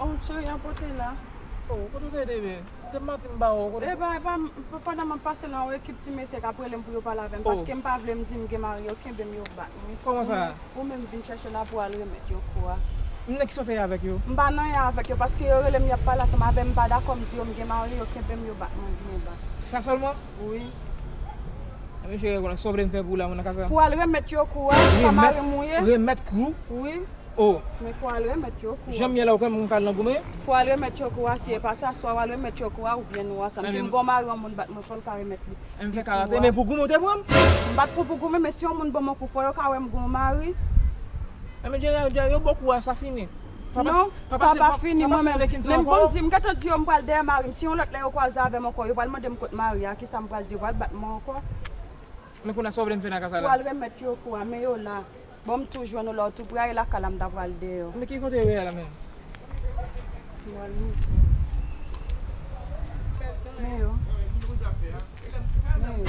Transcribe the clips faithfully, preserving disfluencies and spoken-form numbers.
Oh, cheri, an pote la. Oh, kote w te ye, bebe? Te m pati m ba w, kote... E pa, e pa, pandan m ap pase la, yon ekip ti mesye k ap rele m pou yo pale avè m, paske m pa vle m di m gen mari, yo kenbe m, yo bat mwen. Kòman sa? Ou menm vin chèche la pou al remèt yo kou a. M nan ki sa w te ye avèk yo? M pa nan anyen avèk yo, paske yo rele m, y ap pale ansanm avè m, m pa dakò, m di yo m gen mari, yo kenbe m, yo bat mwen byen bad. Sa sèlman? Wi. Mesye, sa w vle m fè pou ou la, mwen nan kaz la? Pou al remèt yo kou a, sa mari m ou ye? Remèt kou? Wi. Oh. Men fò al remèt yo kou a. Jan m ye la, ou kwè m ka al nan goumen? Fò al remèt yo kou a, si e pa sa, swa w al remèt yo kou a, oubyen nou ansanm. Si m gon mari, yon moun bat mwen, fò l ka remèt li. M fè karate, men pou goumen w te pran m? M pa t pran pou goumen, men si yon moun ban m yon kou, fò yo ka wè m gon mari. Enben, Jerry, Jerry, yo ba w kou a, sa fini. Non, sa pa fini, mwen menm. Men bon, m di, m gentan di yo, m pral dèyè mari m. Si yon lòt lè yo kwaze avè m ankò, yo pral mande m kot mari a, kisa m pral di, yo pral bat mwen ankò. Men kounye a, sa w vle m fè nan kaz sa la? Pou al remèt yo kou a, men yo la. Bon, m tou jwenn ou la, w tou pre ale lakay la, m ta pral dèyè w. Men ki kote yo ye la menm? M pral montre w. Men yo. Men yo.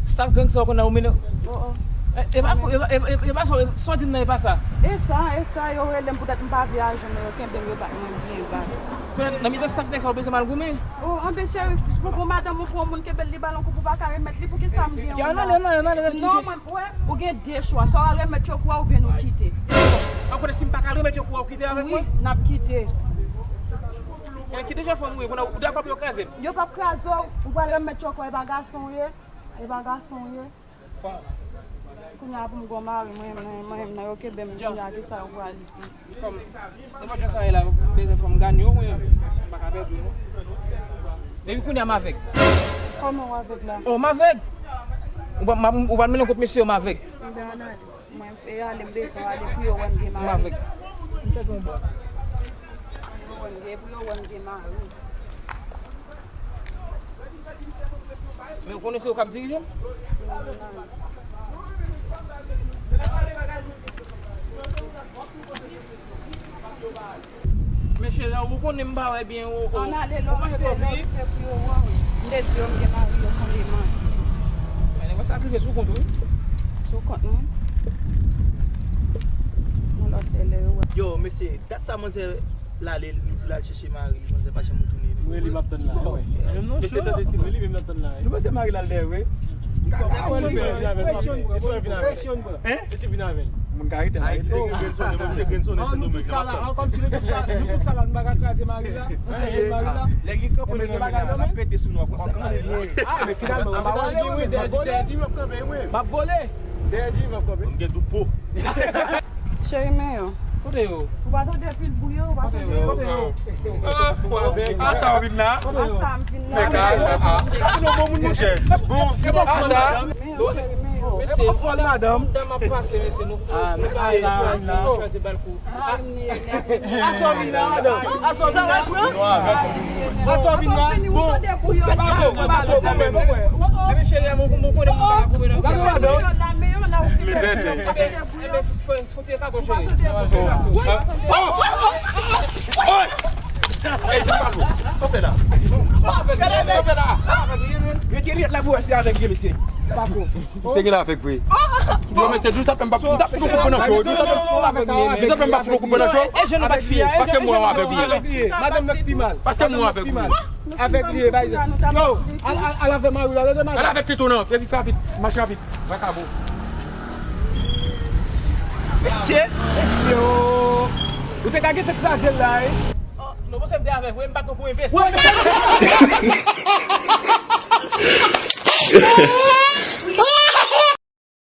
Staff gang sa w konn nan ou mennen. Oh, oh. E, e pa, e pa, e, e, e pa sa, sa w di m nan, e pa sa. E sa, e sa, yo rele m poutèt m pa vle al jwenn yo, yo kenbe m, yo bat mwen byen bad. Kounye a, nan mitan staff nèg sa, w bezwen m al goumen? Oh, anben cheri, pou, pou madanm ou, pou yon moun kenbe l, li ba l yon kou, pou pa ka remèt li, poukisa m gen yon la? Non, mwen, wè, ou gen de chwa, swa w al remèt yo kou a oubyen nou kite. An konnen si m pa ka remèt yo kou a, ou kite avèk mwen? Wi, n ap kite. Kite jan fanm ou ye, kounye a ou dakò pou yo kraze m? Yo p ap kraze w, ou pral remèt yo kou a, e pa gason w ye, e pa gason w ye. Kounye a pou m gon mari, mwen menm, mwen menm nan yo kenbe m, kounye a kisa yo pral di? Kòm, se pa jan sa ye la, m bezwen fò m gade yo, mwen, m pa ka pèdi, non. Depi kounye a m avèg. Kòman w avèg la? Oh, m avèg! Ou pa, m, ou pa mennen kont mesye yo, m avèg. Mwen, e ale m bezwen ale pou yo wè m gen mari. M avèg. M chèche yon bò. Pou yo wè m gen, pou yo wè m gen mari. Men ou konnen se yo k ap dirije m? Men cheri, ou konnen m pa wè byen, o, o. Ann ale, lè w rive, lè w rive pou yo wè w. M te di yo m gen mari, yo konn li manti. Men nèg sa rive sou kont ou, wi. Sou kont mwen. Yon lòt lè, lè yo wè. Yo, mesye, dat sa manzè l ale, li di l al chèche mari li, manzè pa janm retounen. Wi, li m ap tann la, wi. Mesye, tande, si nou li menm l ap tann la, wi. Nou panse mari l al dèyè, wi. Presyon, presyon, presyon. Hein? Mesye vin avè l. Moun ka rete la. Ayiti, de grenn sonnen, menm se grenn sonnen, se Dominiken. Kòmsi nou tout sa la, nou tout sa la, nou pa ka kraze mari la, nou sere mari la. Lè gen kanpe nan men la, l ap pete sou nou, konsa. Ah, men finalman, m ap vole, wi, dèyè Jim, m ap kanpe, wi. M ap vole. Dèyè Jim, m ap kanpe. M gen doupo. Cheri, men yo. Kote yo? Ou pa tande pil bri yo, ou pa tande. Kote yo? Kote yo? Ah, sa w vin la? Kote yo? Ah, sa m vin la. Nèg la, ah, ah. Monchè. Bon, ah, sa. Men yo, cheri, men yo. Mesye, fòl madanm. Dam ap pase, mesye, nou. Ah, mesye. Ah, sa vin la. Chwazi bal kou. Ah, sa w vin la, madanm. Ah, sa w vin la. Ah, sa w vin la. Bon. Bako, bako, bon, bon, bon. Enben, cheri, a, mwen, mwen konnen mwen pa ka goumen nan. Gade madanm. Li bèl, li. Enben, fò, fò, fò tire kago, cheri. Ey, Pako, sa w fè la? Retire liyèt la pou wè si avèg li ye, mesye. Pako. Misye gen avèg vre. Yo, mesye, di w sa fè m pa, m t ap fout ou koupe nan cho. Di w sa fè m, di w sa fè m pa fout ou koupe nan cho. E je nou bat fi a, e je nou bat fi a. Paske mwen avèg ou. Madanm nan ki pi mal. Paske mwen avèg ou. Avèg li ye, bay zè. Yo, al, al, al avè mari w la, al avè mari w. Al avè tete w nan, fè vit, fè rapid, mache rapid, vakabon. Mesye, mesye, oh. Ou te ka gentan kraze l la, wi. Oh, non, bon, se m te avè vre, m pa t pran pou enbesil. Wè, mesye.